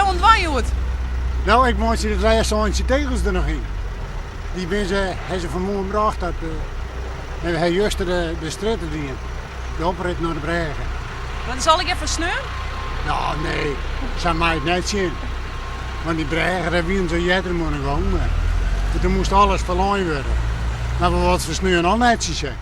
jo oan it dwaan hjoed? No, ik meitsje it lêste eintsje tegels der noch yn. Dy binne se, ha se fan 'e moarn brocht. Dat, en we ha juster de strjitte dien. De oprit nei de brêge. Wat is allegear foar sneon? No, nee, sa mei it net sjen. Want dy brêge, dêr wienen se earder oan de gong. Mar toen moast alles ferlein wurde. Mar we wat foar sneon al netsjes.